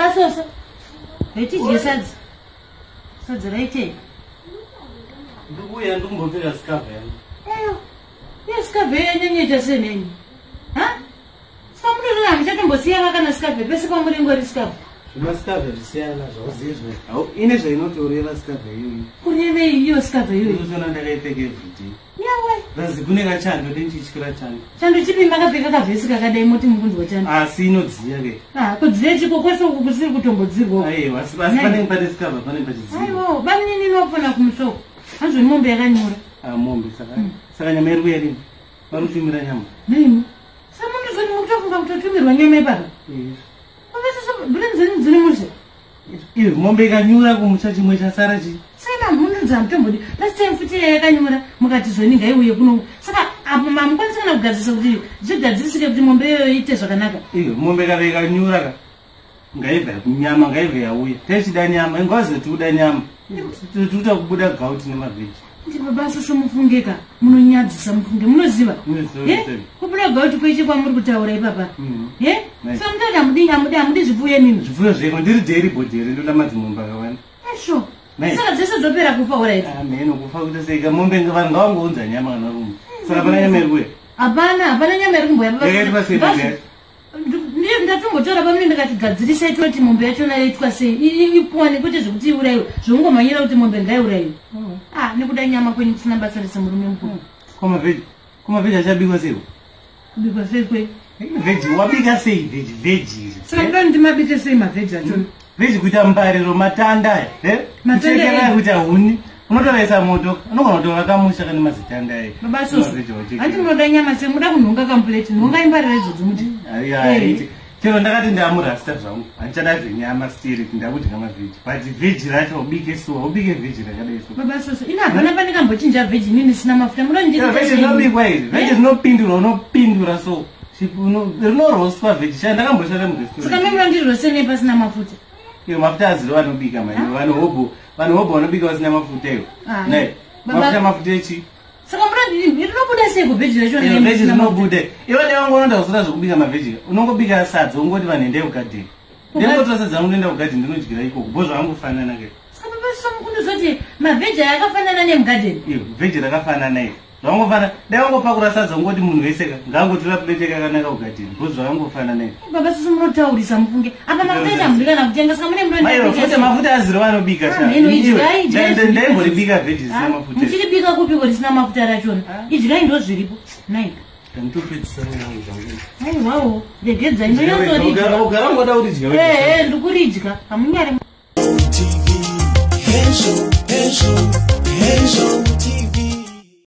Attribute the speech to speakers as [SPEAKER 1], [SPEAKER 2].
[SPEAKER 1] Baba Soso, retidye sadza. Sadza raitei?
[SPEAKER 2] Ndikuuya ndikumbopfeka sikavha yangu.
[SPEAKER 1] Eyo, iyo sikavha yanyanyoita seneni. Ha? Saka munozvona hamuchatombosiyana kana sikavha pese pamuringori sikavha.
[SPEAKER 2] Zvimasikavha zvisiyana zvauzive zvino. Ine zvainotoreva sikavha iyoyi.
[SPEAKER 1] Kurevei iyo sikavha iyoyi?
[SPEAKER 2] Unotoona ndakaipfeka everyday.
[SPEAKER 1] Yawe.
[SPEAKER 2] Razi kune kachando ndichityira chando.
[SPEAKER 1] Chando chipi makapfeka kavhesi kakadai moti mukunzwa chando.
[SPEAKER 2] Asi inodziya ke.
[SPEAKER 1] Ah, kudziya chiko kwese uku kusiri kutombodzirwa.
[SPEAKER 2] Aiwa, asi panenge pane sikavha panenge pachidziya.
[SPEAKER 1] Aiwa, bamunini inopfona kumusoko. Hanzvo mombe yakanyura.
[SPEAKER 2] Ah, mombe saka. Saka nyama iri kuya rini? Vari kutumira nyama.
[SPEAKER 1] Nini? Saka munozoti mukutofunga kutotumirwa nyama ipapa? Baba Soso, dziri mushe.
[SPEAKER 2] Iyo mombe ikanyura kumusha chimwe chasara chi.
[SPEAKER 1] Saka mhundu hamutombodi. Last time futi yakanyura mukati zvoni ngaiuye kuno. Saka apo mamukwanisa kana kugadzirisa kuti zvigadzirisike kuti mombe iyoyo iite zvakanaka.
[SPEAKER 2] Iyo mombe kana ikanyura ka ngaibva nyama ngaibve yauya. Techida nyama, ingozi tikuda nyama. Tikuda kubuda gauti nemavheji.
[SPEAKER 1] Ndi baba Soso mufungeka, munonyadzisa mufunge, munoziva. Kubuda gauti kweche kwamuri kutaura ipapa. Saka mutati hamudi zvipfuyo imimi.
[SPEAKER 2] Zvipfuyo zveko ndiri dairy board here ndoda madzimombe akawanda.
[SPEAKER 1] Esho. Saka dzese dzopera kufa alright.
[SPEAKER 2] Mheno kufa kuita sei mombe vanhu ngavangounza nyama kana varume. Saka pana nyama iri kuuya?
[SPEAKER 1] Hapana nyama iri kumboya.
[SPEAKER 2] Yakaitwa sei mombe yacho?
[SPEAKER 1] Ndatombotaura pamune ndikati gadzirisai toti mombe yachona yaitwa sei ipwane kwete zvekuti iuraiwe zvongomhanyira kuti mombe ngaiuraiwe. Ah, nekuda nyama kwenyu kusina basa rese murume mukuru.
[SPEAKER 2] Komavheji achabikwa sei?
[SPEAKER 1] Kubikwa sei kwe?
[SPEAKER 2] Vheji wabika sei vheji?
[SPEAKER 1] Saka ndoda ndimabike sei mavheji achona?
[SPEAKER 2] Vheji kuita mbariro matanda aya. Kuchekera kuita huni. Unotoraisa moto, unogona kutovaka musha kana mazitanda aya.
[SPEAKER 1] Baba Soso, hanti munoda nyama sei muda kunhonga kamplate, nhonga imbariro idzodzo muti.
[SPEAKER 2] Aiwa, chero ndakati ndamurasta zvangu, handichada zvenyama stiri, ndakudya mavheji. But vheji racho ubike so, ubike vheji rakadai so.
[SPEAKER 1] Baba Soso, ina hapana pane kambochinja vheji inini isina mafuta. Munoda nditi
[SPEAKER 2] vheji rinobikwa iri, vheji rinopindurwa, unopindura so. Rinorostwa vheji, chai ndakamboshanda murestaurant.
[SPEAKER 1] Saka mimi munondirose nei pasina mafuta?
[SPEAKER 2] Iyo mafuta aziro vanobika mani, vanhu hobho vanobika vasina mafuta iyo. Nei, mafuta echi.
[SPEAKER 1] Saka rinobuda sei kuvheji racho?
[SPEAKER 2] Vheji rinobuda. Iwe dai wangu unoda kusura zvekubika mavheji. Unongobika sadza ungoti vanhu endai kugadheni. Ndingotora sadza rangu ndoenda kugadheni ndinodyira ikoko. Bo zvakangofanana ke.
[SPEAKER 1] Saka baba Soso mukundozoti mavheji aya akafanana nemugadheni?
[SPEAKER 2] Iyo vheji rakafanana iri. Zvangofana, dai wangopakura sadza ungoti munhu wese ka ngaangotora plate yakanaka kugadheni. Bo zvakangofanana iri.
[SPEAKER 1] Baba Soso munotaurisa mufunge. Apa mafuta acho hamudi kana kutenga saka mune
[SPEAKER 2] munoenda. Futi mafuta aziro vanobika sha. Ndaimboribika vheji risina mafuta.
[SPEAKER 1] Muchiribika kupiko risina mafuta rachona? Idyai ndo zviripo. Nai.
[SPEAKER 2] Nditopedzisa nangu zvangu.
[SPEAKER 1] Aiwawo, regedzai ndonyatsoridya.
[SPEAKER 2] Ugara ngoda kuridya.
[SPEAKER 1] Ndikuridya. Hamunyari.
[SPEAKER 3] TV. Hesho, hesho.